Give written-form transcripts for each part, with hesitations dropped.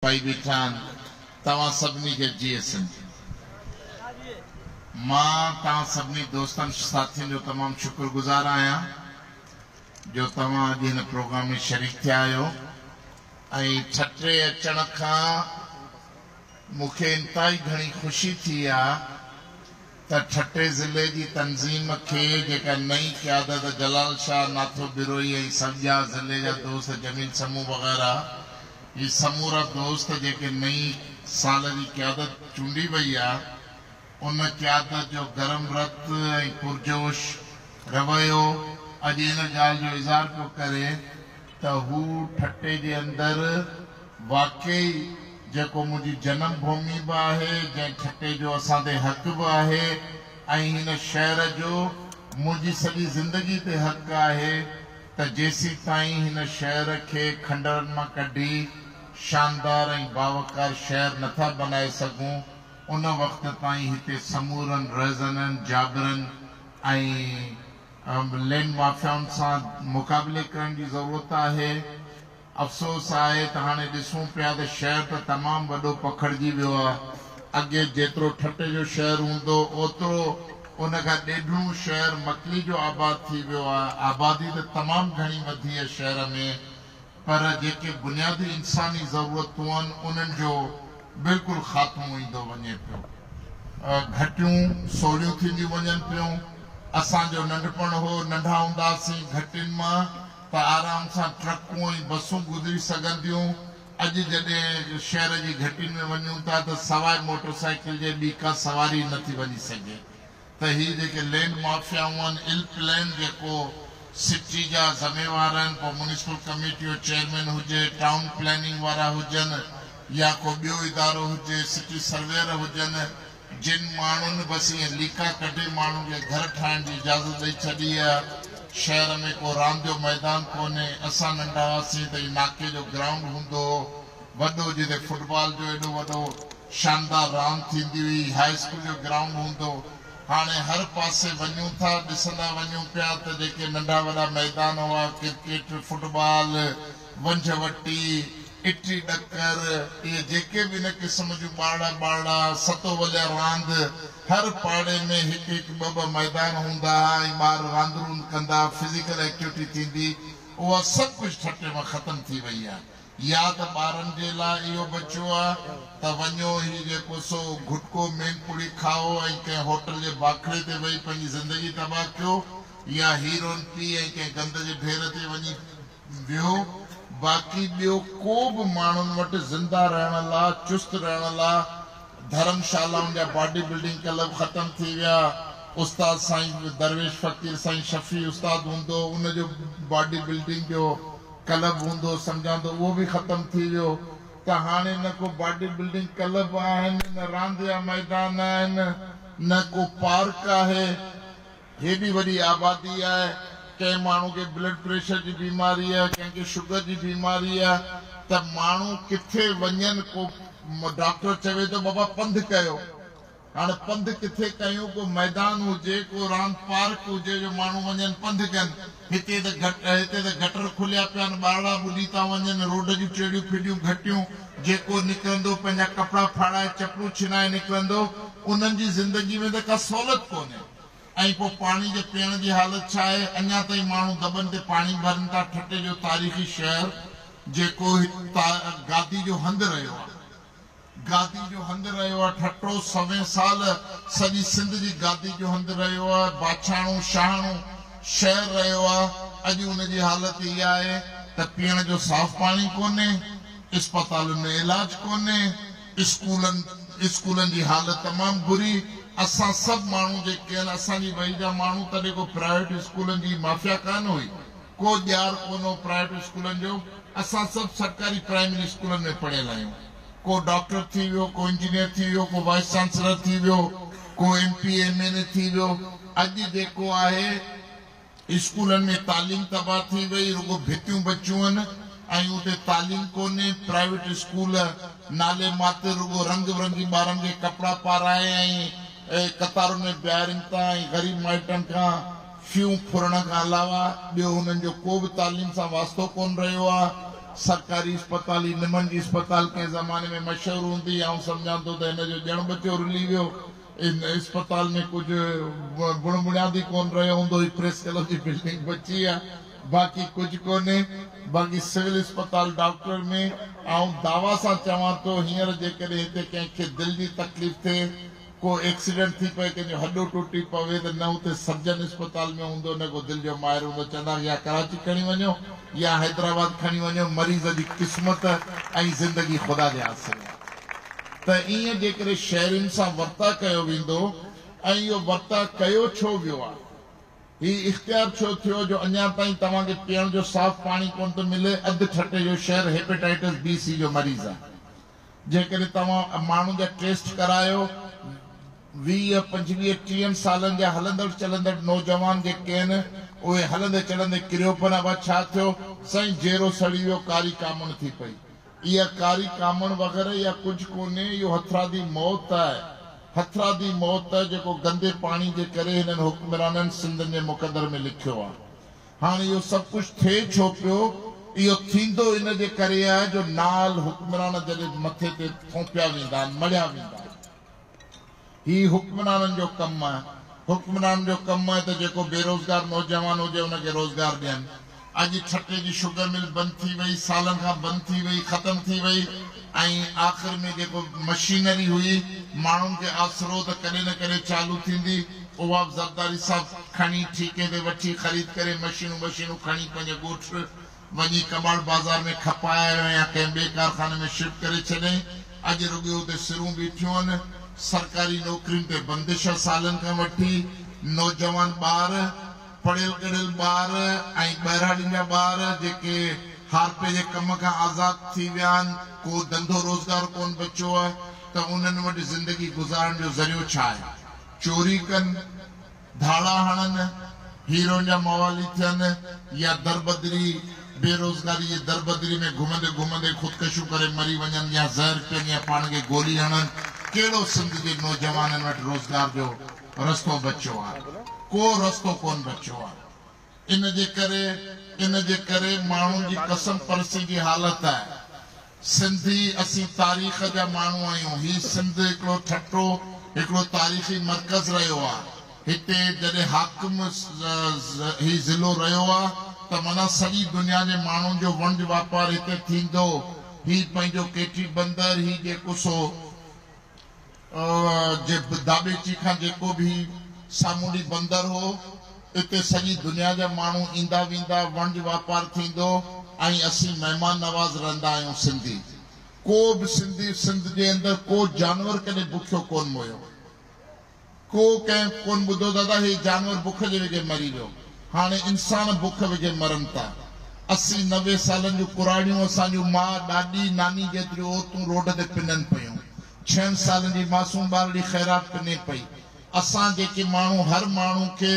پائي بيٺا آهن، توهان سڀني کي جيئي سنڌ. مان توهان سڀني دوستن ساٿين جو تمام شڪر گذار آهيان جو توهان اڄ هن پروگرام ۾ شريڪ ٿيا آهيو ۽ ٺٽي اچڻ کان مون کي انتهائي گهڻي خوشي ٿي آ ته ٺٽي ضلعي جي تنظيم کي جيڪا نئين قيادت جلال شاهه، ناٿو بروهي ۽ سڀ ٻيا ضلعي جا دوست جميل سمون وغيره هي سمورا دوست جيڪي نئين سال جي قيادت چونڊي وئي آ ان قيادت جو گرم رت ۽ پرجوش رويو اڄ ان ڳالهه جو اظهار پيو ڪري ته هو ٺٽي جي اندر واقعي جيڪو منهنجي جنم ڀومي به آهي، جنهن ٺٽي جو اسان تي حق به آهي ۽ هن شهر جو منهنجي سڄي زندگي تي حق آهي ته جيسيتائين هن شهر کي کنڊرن مان ڪڍي شاندار ۽ باوقار شهر نٿا بنائي سگهون ان وقت تائين هتي سمورن رهزنن، جابرن ۽ لينڊ مافيائن سان مقابلي ڪرڻ جي ضرورت آهي. افسوس آهي ته هاڻي ڏسون پيا ته شهر ته تمام وڏو پکڙجي ويو آهي. اڳي جيترو ٺٽي جو شهر هوندو اوترو ان کان ڏيڍڻو شهر مڪلي جو آباد ٿي ويو آهي. آبادي ته تمام گهڻي وڌي آهي شهر ۾ پر جيڪي بنيادي انساني ضرورتون آهن انهن جو بلڪل خاتمو ايندو وڃي پيو. گهٽيون سوڙهيون ٿينديون وڃن پيون. اسان جو ننڍپڻ هو، ننڍا هونداسين، گهٽين مان ته آرام سان ٽرڪون ۽ بسون گذري سگهنديون. اڄ جڏهن شهر جي گهٽين ۾ وڃون ٿا ته سواء موٽر سائيڪل جي ٻي ڪا سواري نٿي وڃي سگهي. ته هي جيڪي لينڊ مافيائون آهن، ال پلان جيڪو سٽي جا ذميوار آهن، پوء ميونسپل ڪميٽي جو چيئرمين هجي، ٽائون پلاننگ وارا هجن يا ڪو ٻيو ادارو هجي، سٽي سرويئر هجن، جن ماڻهن بس ائين ليڪا ڪڍي ماڻهن کي گهر ٺاهڻ جي اجازت ڏئي ڇڏي آهي. شهر ۾ ڪو راند جو ميدان ڪونهي. اسان ننڍا هئاسين ته هي ناڪي جو گرائونڊ هوندو هو وڏو، جتي فٽبال جو ايڏو وڏو شاندار راند ٿيندي هئي، هاء اسڪول جو گرائونڊ هوندو. هاڻي هر پاسي وڃون ٿا، ڏسندا وڃون پيا ته جيڪي ننڍا وڏا ميدان هئا، ڪرڪيٽ، فٽبال، ونجهه وٽي، اٽي ڏڪر، اهي جيڪي به ان قسم جون ٻارڙا ٻارڙا، ستو وليا راند، هر پاڙي ۾ هڪ هڪ ٻه ٻه ميدان هوندا ها ۽ ٻار راند روند ڪندا، فزيڪل ايڪٽيوٽي ٿيندي، اها سڀ ڪجهه ٺٽي مان ختم ٿي وئي آهي. يا ته ٻارن جي لاء اهو بچيو آ ته وڃو هي جيڪو سو گٽڪو مين پڙي کائو ۽ ڪنهن هوٽل جي باکڙي تي ويهي پنهنجي زندگي تباهه ڪيو يا هيروئن پي ۽ ڪنهن گند جي ڍير تي وڃي ويهو، باقي ٻيو ڪو به ماڻهن وٽ زنده رهڻ لا چست رهڻ لا ڌرمشالائن جا باڊي بلڊنگ ڪلب ختم ٿي ويا، استاد سائين درويش فقير سائين شفيع استاد هوندو ان جو باڊي بلڊنگ جو ڪلب هوندو سمجهان ٿو اهو به ختم ٿي ويو ته هاڻي نه ڪو باڊي بلڊنگ ڪلب آهن نه راند جا ميدان آهن نه ڪو پارڪ آهي. هيڏي وڏي آبادي آهي، ڪنهن ماڻهو کي بلڊ پريشر جي بيماري آهي، ڪنهن کي شگر جي بيماري آهي ته ماڻهو ڪٿي وڃن، ڪو ڊاڪٽر چوي ٿو بابا پنڌ ڪيو، هاڻي پنڌ ڪٿي ڪيون، ڪو ميدان هجي، ڪو راند پارڪ هجي جو ماڻهو وڃن پنڌ ڪن، هتي ته هتي ته گٽر کليا پيا آهن، ٻارڙا ٻڏي ٿا وڃن، روڊ جون ٽيڙيون ڦڏيون گهٽيون، جيڪو نڪرندو پنهنجا ڪپڙا ڦاڙائي چپلون ڇنائي نڪرندو، انهن جي زندگي ۾ ته ڪا سهولت ڪونهي ۽ پوء پاڻي جي پيئڻ جي حالت ڇا آهي، اڃا تائين ماڻهو دٻن تي پاڻي ڀرن ٿا، ٺٽي جو تاريخي شهر جيڪو گادي جو هنڌ رهيو آهي. گادي جو هنڌ رهيو آهي، ٺٽو سوين سال سڄي سنڌ جي گادي جو هنڌ رهيو آهي، بادشاهاڻو شاهاڻو شهر رهيو آهي، اڄ ان جي حالت اها آهي ته پيئڻ جو صاف پاڻي ڪونهي، اسپتالن ۾ علاج ڪونهي، اسڪولن اسڪولن جي حالت تمام بري، اسان سڀ ماڻهو جيڪي آهن اسان جي وهي جا ماڻهو تڏهن ڪو پرائيويٽ اسڪولن جي مافيا ڪانه هئي، ڪو ڄار ڪونه هو پرائيويٽ اسڪولن جو، اسان سڀ سرڪاري پرائمري اسڪولن ۾ پڙهيل آهيون. ڪو ڊاڪٽر ٿي ويو، ڪو انجنيئر ٿي ويو، ڪو وائيس چانسلر ٿي ويو، ڪو M P M N A ٿي ويو. اڄ جيڪو آهي اسڪولن ۾ تعليم تباهه ٿي وئي، رڳو ڀتيون بچيون آهن ۽ اتي تعليم ڪونهي. پرائيويٽ اسڪول نالي ماتر رڳو رنگ برنگي ٻارن کي ڪپڙا پارائي ۽ قطارن ۾ بيهارين ٿا ۽ غريب مائٽن کان فيون ڦرڻ کان علاوه ٻيو هنن جو ڪو به تعليم سان واسطو ڪونه رهيو آهي. سرڪاري اسپتال هي نمن جي اسپتال ڪنهن زماني ۾ مشهور هوندي آئون سمجهان ٿو ته هن جو ڄڻ ٻچو رلي ويو. ان اسپتال ۾ ڪجهه بڻ بڻياد ئي ڪونه رهيو هوندو. هي پريس ڪلب جي بلڊنگ بچي آ باقي ڪجهه ڪونهي. باقي سول اسپتال ڊاڪٽر ۾ آئون دعويٰ سان چوان ٿو هينئر جيڪڏهن هتي ڪنهن کي دل جي تڪليف ٿئي، ڪو ايڪسيڊنٽ ٿي پئي، ڪنهن جو هڏو ٽٽي پوي ته نه اتي سرجن اسپتال ۾ هوندو نه ڪو دل جو ماهر هوندو. چوندا يا ڪراچي کڻي وڃو يا حيدرآباد کڻي وڃو. مريض جي قسمت ۽ زندگي خدا جي آسري آهي. ته ائين جيڪڏهن شهرين سان ورتاء ڪيو ويندو ۽ اهو ورتاء ڪيو ڇو ويو آهي؟ هي اختيار ڇو ٿيو جو اڃا تائين توهان کي پيئڻ جو صاف پاڻي ڪونه ٿو ملي؟ اڌ ٺٽي جو شهر هيپيٽائٽس بي سي جو مريض آهي. جيڪڏهن توهان ماڻهن جا ٽيسٽ ڪرايو، 20، 25، 30 سالن جا هلندڙ چلندڙ نوجوان جيڪي آهن، اهي هلندي چلندي ڪريو پون، ابا ڇا ٿيو؟ سائين جيرو سڙي ويو، ڪاري ڪامڻ ٿي پئي. اها ڪاري ڪامڻ وغيره اها ڪجهه ڪونهي، اهو هٿرادي موت آهي. هٿرادي موت جيڪو گندي پاڻي جي ڪري هنن حڪمرانن سنڌين جي مقدر ۾ لکيو آهي. هاڻي اهو سڀ ڪجهه ٿئي ڇو پيو؟ اهو ٿيندو ان جي ڪري آهي جو نااهل حڪمران جڏهن مٿي تي ٿونپيا ويندا آهن، مڙهيا ويندا آهن. هي حڪمرانن جو ڪم آهي. حڪمرانن جو ڪم آهي ته جيڪو بيروزگار نوجوان هجي ان کي روزگار ڏين. اڄ ٺٽي جي شگر مل بند ٿي وئي، سالن کان بند ٿي وئي، ختم ٿي وئي ۽ آخر ۾ جيڪو مشينري هئي ماڻهن کي آسرو ته ڪڏهن نه ڪڏهن چالو ٿيندي، اها به زرداري صاحب کڻي ٺيڪي تي وٺي خريد ڪري مشينون بشينون کڻي پنهنجي ڳوٺ وڃي ڪٻاڙ بازار ۾ کپائي آيو يا ڪنهن ٻئي ڪارخاني ۾ شفٽ ڪري ڇڏيائين. اڄ رڳو اتي سرون بيٺيون آهن. سرڪاري نوڪرين تي بندش آ سالن کان وٺي. نوجوان ٻار، پڙهيل ڳڙهيل ٻار ۽ ٻهراڙين جا ٻار جيڪي هارپي جي ڪم کان آزاد ٿي ويا آهن، ڪو ڌنڌو روزگار ڪونه بچيو آهي ته انهن وٽ زندگي گذارڻ جو ذريعو ڇا آهي؟ چوري ڪن؟ ڌاڙا هڻن، هيروئن جا موالي ٿين يا دربدري، بيروزگاري جي دربدري ۾ گهمندي گهمندي خودڪشيون ڪري مري وڃن يا زهر پين يا پاڻ کي گولي هڻن، ڪهڙو سنڌ جي نوجوانن وٽ روزگار جو رستو بچيو آهي؟ ڪو رستو ڪونه بچيو آهي. ان جي ڪري ان جي ڪري ماڻهن جي ڪسمپرسي جي حالت آهي. سنڌي اسين تاريخ جا ماڻهو آهيون. هي سنڌ هڪڙو ٺٽو هڪڙو تاريخي مرڪز رهيو آ. هتي جڏهن حاڪم هي ضلعو رهيو آ ته معنيٰ سڄي دنيا جي ماڻهن جو وڻج واپار هتي ٿيندو. هي پنهنجو ڪيٽي بندر هي جيڪو سو جي داٻيچي کان جيڪو به سامونڊي بندر هو، اتي سڄي دنيا جا ماڻهو ايندا ويندا، وڻج واپار ٿيندو ۽ اسين مهمان نواز رهندا آهيون سنڌي. ڪو به سنڌي سنڌ جي اندر ڪو جانور ڪڏهن بکيو ڪونه مويو. ڪو ڪنهن ڪونه ٻڌو دادا هي جانور بک جي وگهي مري ويو. هاڻي انسان بک وگهي مرن ٿا. 80 90 سالن جون ڪراڙيون اسان جون ماء، ڏاڏي، ناني جيتريون عورتون روڊ تي پنن پيون. ڇهن سالن جي معصوم ٻارڙي خيرات پني پئي. اسان جيڪي ماڻهو هر ماڻهو کي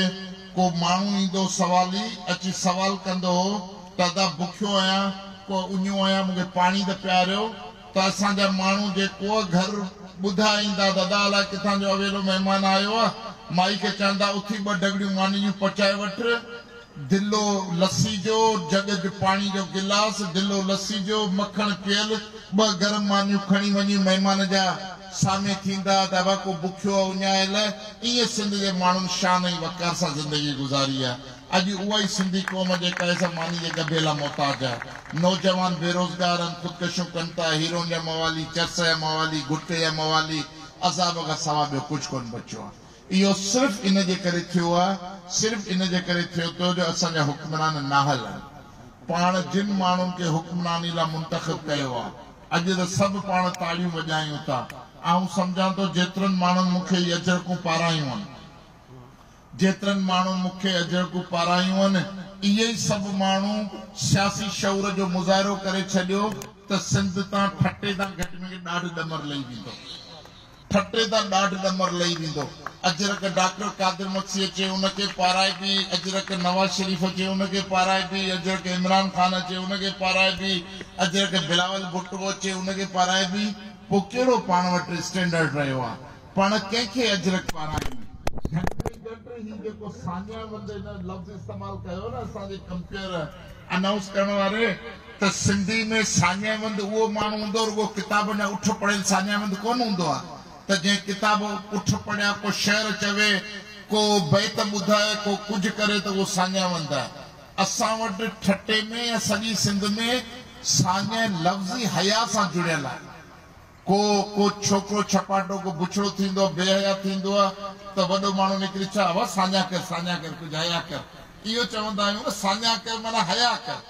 ڪو ماڻهو ايندو سوالي اچي سوال ڪندو هو ته ادا بکيو آهيان ڪو اڃيو آهيان مون کي پاڻي ته پياريو ته اسان جا ماڻهو جيڪو گهر ٻڌا ايندا ته ادا الاء ڪٿان جو اويلو مهمان آيو آ مائي کي چوندا اٿي ٻه ڊڳڙيون ماني جون پچائي وٺ دلو لسي جو جڳ جو پاڻي جو گلاس، دلو لسي جو، مکڻ پيل، ٻه گرم مانيون کڻي وڃي مهمان جا سامهين ٿيندا ته ابا ڪو بکيو آ اڃايل آ. ائين سنڌ جي ماڻهن شان ۽ وقار سان زندگي گذاري آ. اڄ اها ئي سنڌي قوم جيڪا آهي سا ماني جي ڳڀي لا محتاج آ. نوجوان بيروزگار آهن، خودڪشيون ڪن ٿا، هيروئن جا موالي، چرس جا موالي، گٽڪي جا موالي، عذاب کان سوا ٻيو ڪجهه ڪونه بچيو آ. اهو صرف ان جي ڪري ٿيو آ، صرف ان جي ڪري ٿيو ٿو جو اسان جا حڪمران نااهل آهن. پاڻ جن ماڻهن کي حڪمراني لا منتخب ڪيو آ، اڄ ته سڀ پاڻ تاڙيون وڄايون ٿا. آئون سمجهان ٿو جيترن ماڻهن مون کي هي اجرڪون پارايون آهن، جيترن ماڻهن مون کي اجرڪون پارايون آهن، اهي ئي سڀ ماڻهو سياسي شعور جو مظاهرو ڪري ڇڏيو ته سنڌ تان ٺٽي تان گهٽ ۾ گهٽ ڏاڍ ڏمر لهي ويندو. ٺٽي تان ڏاڍ ڏمر لهي ويندو. اجرڪ ڊاڪٽر قادر مگسي اچي ان کي پارائبي، اجرڪ نواز شريف اچي ان کي پارائبي، اجرڪ عمران خان اچي ان کي پارائبي، اجرڪ بلاول ڀٽو اچي ان کي پارائبي، پوء ڪهڙو پاڻ وٽ اسٽينڊرڊ رهيو آ؟ پاڻ ڪنهن کي اجرڪ پارايون؟ گهٽ ۾ گهٽ هي جيڪو ساڃاهه وند هن لفظ استعمال ڪيو نه اسان جي ڪمپيئر انائونس ڪرڻ واري ته سنڌي ۾ ساڃاهه وند اهو ماڻهو هوندو، رڳو ڪتابن جا اٺ پڙهيل ساڃاهه وند ڪونه هوندو آهي ته جنهن ڪتاب اٺ پڙهيا، ڪو شعر چوي، ڪو بيت ٻڌائي، ڪو ڪجهه ڪري ته اهو ساڃاهه وند آهي. اسان وٽ ٺٽي ۾ يا سڄي سنڌ ۾ ساڃاهه لفظ ئي حياء سان جڙيل آهي. ڪو ڪو ڇوڪرو ڇپاٽو ڪو بڇڙو ٿيندو آهي، بي حيا ٿيندو آهي ته وڏو ماڻهو نڪري ڇا ابا ساڃاهه ڪر، ساڃاهه ڪر، ڪجهه حياء ڪر. اهو چوندا آهيون نه ساڃاهه ڪر معنيٰ حياء ڪر.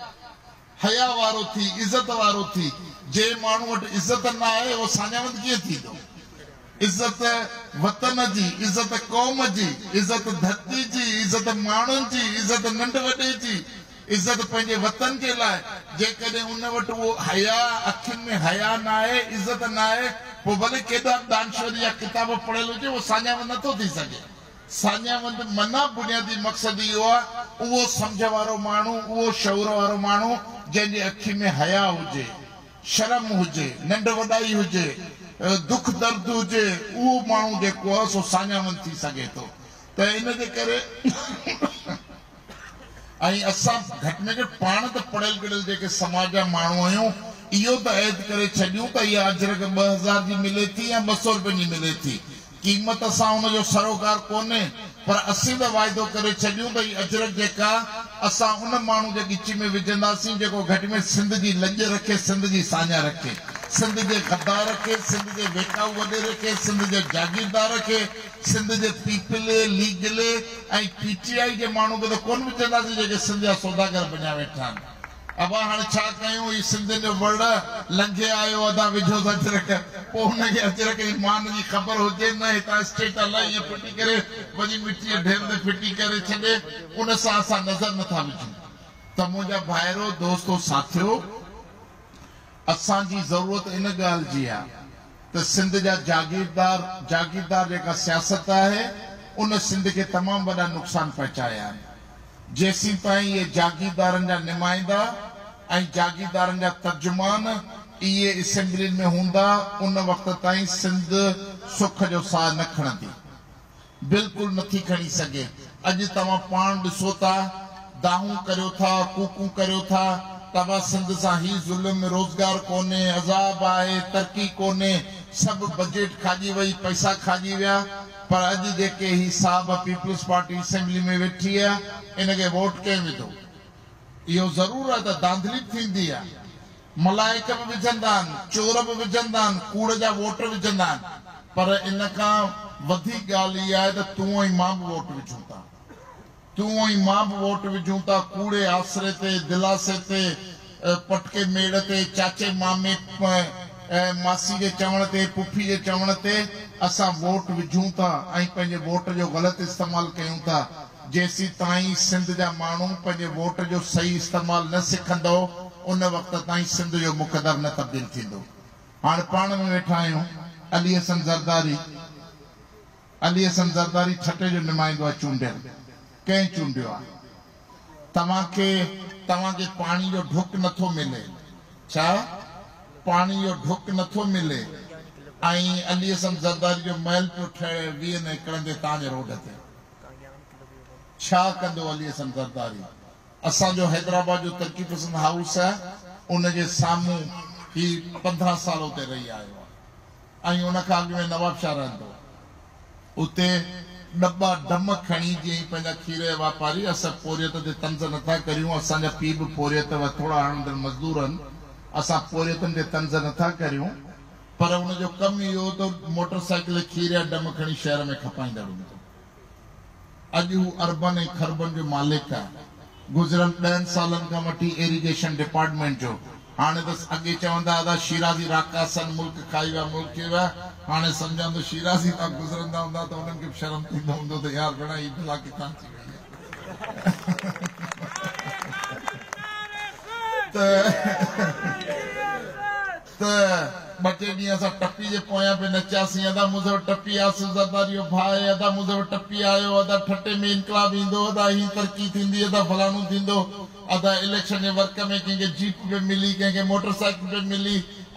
حياء وارو ٿي، عزت وارو ٿي. جنهن ماڻهو وٽ عزت نه آهي اهو ساڃاهوند ڪيئن ٿيندو؟ عزت وطن جي، عزت قوم جي، عزت ڌرتي جي، عزت ماڻهن جي، عزت ننڍ وڏي جي، عزت پنهنجي وطن جي لاء، جيڪڏهن ان وٽ اهو حياء، اکين ۾ حياء نه آهي، عزت نه آهي، پوء ڀلي ڪيڏا به دانشوري جا ڪتاب پڙهيل هجي، اهو ساڃاهوند نه ٿو ٿي سگهي. ساڃاهوند معنيٰ بنيادي مقصد اهو آهي، اهو سمجهه وارو ماڻهو، اهو شعور وارو ماڻهو، جنهن جي اکين ۾ حياء هجي، شرم هجي، ننڍ وڏائي هجي، دک درد هجي، اهو ماڻهو جيڪو آهي سو ساڃاهوند ٿي سگهي ٿو ته ان جي ڪري ۽ اسان گهٽ ۾ گهٽ پاڻ ته پڙهيل ڳڙهيل جيڪي سماج جا ماڻهو آهيون اهو ته عهد ڪري ڇڏيون ته اها اجرڪ 2000 جي ملي ٿي يا 200 روپين جي ملي ٿي، قيمت سان ان جو سروڪار ڪونهي پر اسين ته واعدو ڪري ڇڏيون ته هي اجرڪ جيڪا اسان ان ماڻهو جي ڳچي ۾ وجهنداسين جيڪو گهٽ ۾ سنڌ جي لڄ رکي، سنڌ جي ساڃاهه رکي، سنڌ جي غدار کي، سنڌ جي ويڪائو وڏيري کي، سنڌ جي جاگيردار کي، سنڌ جي پيپلي، ليگلي ۽ پي ٽي آء جي ماڻهو کي ته ڪونه وجهنداسين جيڪي سنڌ جا سوداگر بنيا ويٺا آهن. ابا هاڻ ڇا ڪيون هي سنڌين جو وڙ لنگهي آيو ادا وجهوس اجرڪ پوء هن کي اجرڪ جي مان جي خبر هجي نه هتان اسٽيٽ الائي ائين ڦٽي ڪري وڃي مٽي جي ڍير تي ڦٽي ڪري ڇڏي ان سان اسان نظر نٿا وجهون ته منهنجا ڀائرو دوستو ساٿيو اسان جي ضرورت ان ڳالهه جي آ ته سنڌ جا جاگيردار جاگيردار جيڪا سياست آهي ان سنڌ کي تمام وڏا نقصان پهچايا آهن. جيسين تائين اهي جاگيردارن جا نمائندا ۽ جاگيردارن جا ترجمان اهي اسيمبلين ۾ هوندا ان وقت تائين سنڌ سک جو ساهه نه کڻندي. بلڪل نٿي کڻي سگهي. اڄ توهان پاڻ ڏسو ٿا، دانهون ڪريو ٿا، ڪوڪون ڪريو ٿا ته ابا سنڌ سان هي ظلم، روزگار ڪونهي، عذاب آهي، ترقي ڪونهي، سڀ بجيٽ کاڄي وئي، پئسا کاڄي ويا. پر اڄ جيڪي هي صاحب پيپلز پارٽي اسيمبلي ۾ ويٺي آ ان کي ووٽ ڪنهن وڌو؟ اهو ضرور آ ته ڌانڌلي به ٿيندي آ، ملائڪ به وجهندا آهن، چور به وجهندا آهن، ڪوڙ جا ووٽ وجهندا آهن پر ان کان وڌيڪ ڳالهه اها آهي ته تون ۽ مان به ووٽ وجهون ٿا. تون ۽ مان به ووٽ وجهون ٿا ڪوڙي آسري تي، دلاسي تي، پٽڪي ميڙ تي، چاچي مامي ماسي جي چوڻ تي، پڦي جي چوڻ تي اسان ووٽ وجهون ٿا ۽ پنهنجي ووٽ جو غلط استعمال ڪيون ٿا. جيسين تائين سنڌ جا ماڻهو پنهنجي ووٽ جو صحيح استعمال نه سکندؤ ان وقت تائين سنڌ جو مقدر نه تبديل ٿيندو. هاڻ پاڻ ۾ ويٺا آهيون علي حسن زرداري. علي حسن زرداري ٺٽي جو نمائندو آ چونڊيل ڪنهن چونڊيو آ توهان کي توهان کي پاڻي جو ڍڪ نٿو ملي ڇا پاڻي جو ڍڪ نٿو ملي ۽ علي حسن زرداري جو محل پيو ٺهي ويهن ايڪڙن تي توهان جي روڊ تي ڇا ڪندو علي حسن زرداري اسان جو حيدرآباد جو ترقي پسند هائوس آ ان جي سامهون هي 15 سال اتي رهي آيو آ. ۽ ان کان اڳ ۾ نوابشاهه رهندو هو. اتي ڏٻا ڊم کڻي جيئن ئي پنهنجا کير جا واپاري، اسان پورهيت تي طنز نٿا ڪريون، اسان جا پيء به پورهيت هٿوڙا هڻندڙ مزدور هن، اسان پورهيتن تي طنز نٿا ڪريون، پر ان جو ڪم اهو هو ته موٽر سائيڪل کير جا ڊم کڻي شهر ۾ کپائيندڙ هوندو. اڄ هو اربن ۽ کربن جو مالڪ آهي. گذريل 10 سالن کان وٺي ايريگيشن ڊپارٽمينٽ جو هاڻي ته اڳي چوندا ادا شيرازي راڪاسن ملڪ کائي ويا ملڪ کي ويا هاڻي سمجهان ٿو شيرازي تان گذرندا هوندا ته انهن کي به شرم ٿيندو هوندو ته يار ڀيڻا هي بلا ڪٿان اچي وئي آهي ته ته ٻه ٽي ڏينهن اسان ٽپي جي پويان پئي نچياسين، ادا مظفر ٽپي آصف زرداري جو ڀاء آهي، ادا مظفر ٽپي آيو، ادا ٺٽي ۾ انقلاب ايندو، ادا هي ترقي ٿيندي، ادا فلاڻو ٿيندو، ادا اليڪشن جي ورڪ ۾ ڪنهن کي جيپ پئي ملي، ڪنهن کي موٽر سائيڪل پئي ملي،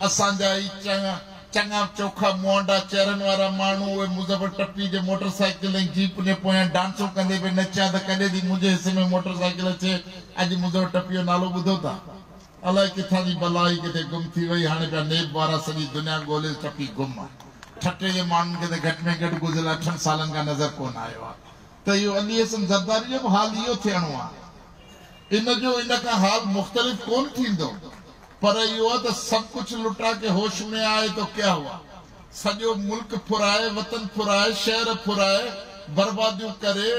اسان جا هي چڱا چڱا چوکا مئانڊا چهرن وارا ماڻهو اهي مظفر ٽپي جي موٽر سائيڪل ۽ جيپ جي پويان ڊانسون ڪندي پئي نچيا ته ڪڏهن ٿي منهنجي حصي ۾ موٽر سائيڪل اچي، اڄ مظفر ٽپي جو نالو ٻڌو ٿا؟ الائي ڪٿان جي بلا آئي ڪٿي گم ٿي وئي هاڻي پيا نيب وارا سڄي دنيا ڳوليس ٽپي گم آ. ٺٽي جي ماڻهن کي ته گهٽ ۾ گهٽ گذريل اٺن سالن کان نظر ڪونه آيو آ ته اهو علي حسن زرداري جو به حال اهو ٿيڻو آ. ان جو ان کان حال مختلف ڪونه ٿيندو پر اهو آ ته سب ڪڇ لٽا ڪي هوش ۾ آئي تو ڪيا هوا. سڄو ملڪ ڦرائي، وطن ڦرائي، شهر ڦرائي، برباديون ڪري،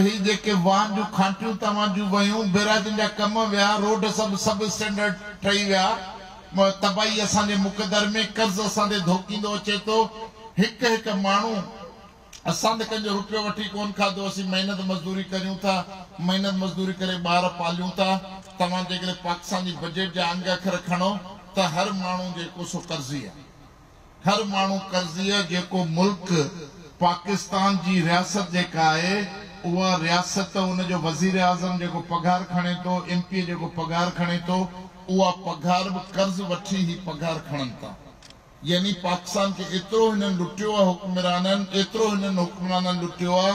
هي جيڪي واهن جون کانٽيون توهان جون ويون، بيراجن جا ڪم ويا، روڊ سڀ سب اسٽينڊرڊ ٺهي ويا، تباهي اسان جي مقدر ۾، قرض اسان تي ڌوڪيندو اچي ٿو، هڪ هڪ ماڻهو اسان ته ڪنهن جو روپيو وٺي ڪونه کاڌو، اسين محنت مزدوري ڪريون ٿا، محنت مزدوري ڪري ٻار پاليون ٿا، توهان جيڪڏهن پاڪستان جي بجيٽ جا انگ اکر کڻو ته هر ماڻهو جيڪو سو قرضي آهي. هر ماڻهو قرضي آهي، جيڪو ملڪ پاڪستان جي رياست جيڪا آهي اها رياست ان جو وزيراعظم جيڪو پگهار کڻي ٿو، ايم پي اي جيڪو پگهار کڻي ٿو اها پگهار به قرض وٺي هي پگهار کڻن ٿا. يعني پاڪستان کي ايترو هنن لٽيو آ حڪمرانن ايترو هنن حڪمرانن لٽيو آ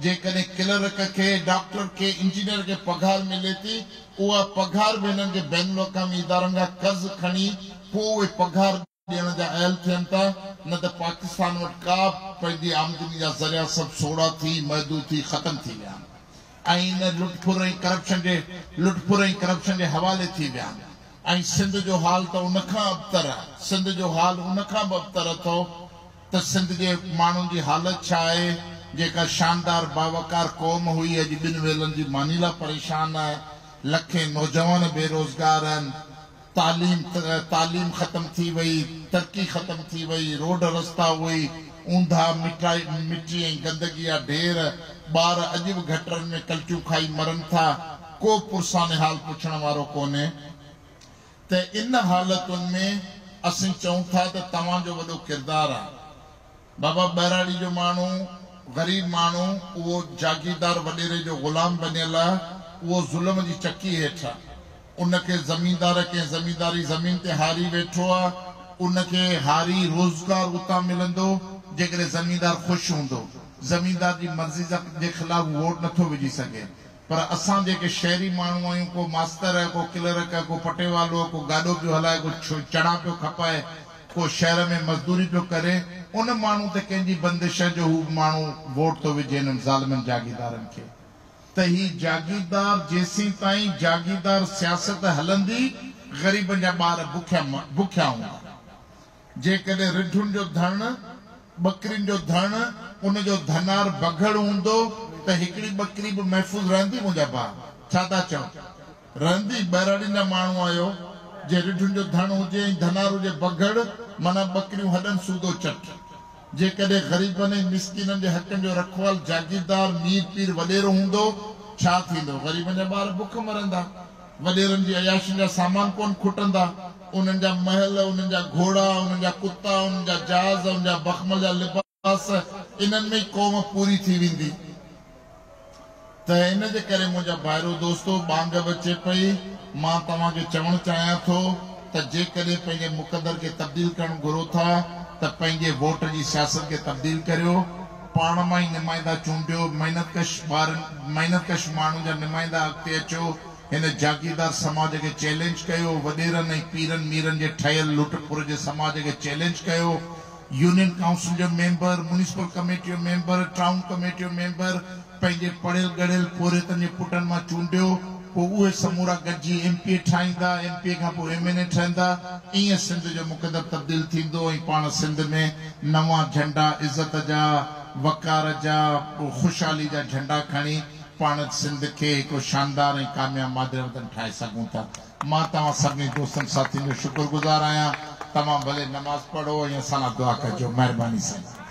جيڪڏهن ڪلرڪ کي ڊاڪٽر کي انجنيئر کي پگهار ملي ٿي اها پگهار به هنن کي بين الاقوامي ادارن کان قرض کڻي پوء اهي پگهار ڏيڻ جا اهل ٿين ٿا نه ته پاڪستان وٽ ڪا پنهنجي آمدني جا ذريعا سڀ سوڙها ٿي محدود ٿي ختم ٿي ويا آهن ۽ ان لٽ ڦر ۽ ڪرپشن جي لٽ ڦر ۽ ڪرپشن جي حوالي ٿي ويا آهن. ۽ سنڌ جو حال ته ان کان ابتر آ. سنڌ جو حال ان کان به ابتر اٿو ته سنڌ جي ماڻهن جي حالت ڇا آهي، جيڪا شاندار باوقار قوم هئي اڄ ٻن ويلن جي ماني لا پريشان آهي، لکين نوجوان بيروزگار آهن، تعليم تعليم ختم ٿي وئي، ترقي ختم ٿي وئي، روڊ رستا اهي ئي اونڌا، مٽائي مٽي ۽ گندگي جا ڍير، ٻار اڄ به گٽرن ۾ ڪلٽيون کائي مرن ٿا. ڪو پرسان حال پڇڻ وارو ڪونهي ته ان حالتن ۾ اسين چئون ٿا ته توهان جو وڏو ڪردار آ. بابا ٻهراڙي جو ماڻهو، غريب ماڻهو اهو جاگيردار وڏيري جو غلام بنيل آ، اهو ظلم جي چڪي هيٺ آ. ان کي زميندار ڪنهن زمينداري زمين تي هاري ويٺو آ، ان کي هاري روزگار اتان ملندو جيڪڏهن زميندار خوش هوندو. زميندار جي مرضي جي خلاف هو ووٽ نٿو وجهي سگهي. پر اسان جيڪي شهري ماڻهو آهيون، ڪو ماستر، ڪو ڪلرڪ، ڪو پٽيوالو، ڪو گاڏو پيو هلائي، ڪو چڻا پيو کپائي، ڪو شهر ۾ مزدوري پيو ڪري، ان ماڻهو تي ڪنهن جي بندش آهي جو هو ماڻهو ووٽ ٿو وجهي انهن ظالمن جاگيردارن کي؟ ته هي جاگيردار جيسين تائين جاگيردار سياست هلندي غريبن جا ٻار بکيا بکيا هوندا. جيڪڏهن رڍن جو ڌڻ، ٻڪرين جو ڌڻ، ان جو ڌنار بگهڙ هوندو ته هڪڙي ٻڪري به محفوظ رهندي منهنجا ڀاء؟ ڇا ٿا چئو؟ رهندي؟ ٻهراڙين جا ماڻهو آهيو، جي رڍن جو ڌڻ هجي ۽ ڌنار هجي بگهڙ، معنيٰ ٻڪريون هڏن سودو چٽ. جيڪڏهن غريبن ۽ مسڪينن جي حقن جو رکوال جاگيردار، مير پير وڏيرو هوندو، ڇا ٿيندو؟ غريبن جا ٻار بک مرندا. وڏيرن جي عياشين جا سامان ڪونه کٽندا. انهن جا محل، انهن جا گهوڙا، انهن جا ڪتا، انهن جا جهاز، انهن جا بخمل جا لباس، انهن ۾ ئي قوم پوري ٿي ويندي. ته ان جي ڪري منهنجا ڀائرو دوستو، ٻانگ به اچي پئي، مان توهان کي چوڻ چاهيان ٿو ته جيڪڏهن پنهنجي مقدر کي تبديل ڪرڻ گهرو ٿا ته پنهنجي ووٽ جي سياست کي تبديل ڪريو، پاڻ مان ئي نمائندا چونڊيو، محنت ڪش ٻارن، محنت ڪش ماڻهن جا نمائندا اڳتي اچو، هن جاگيردار سماج کي چئلينج ڪيو، وڏيرن ۽ پيرن ميرن جي ٺهيل لٽ ڦر جي سماج کي چئلينج ڪيو، يونين ڪائونسل جو ميمبر، ميونسپل ڪميٽي جو ميمبر، ٽائون ڪميٽي جو ميمبر پنهنجي پڙهيل ڳڙهيل پورهيتن جي پٽن مان چونڊيو، پوء اهي سمورا گڏجي ايم پي اي ٺاهيندا، ايم پي اي کان پوء ايم اين اي ٺهندا، ائين سنڌ جو مقدر تبديل ٿيندو ۽ پاڻ سنڌ ۾ نوان جهنڊا عزت جا، وقار جا، خوشحالي جا جهنڊا کڻي پاڻ سنڌ کي هڪڙو شاندار ۽ ڪامياب مادر وطن ٺاهي سگهون ٿا. مان توهان سڀني دوستن ساٿين جو شڪر گذار آهيان. توهان ڀلي نماز پڙهو ۽ اسان لاء دعا ڪجو. مهرباني سائين.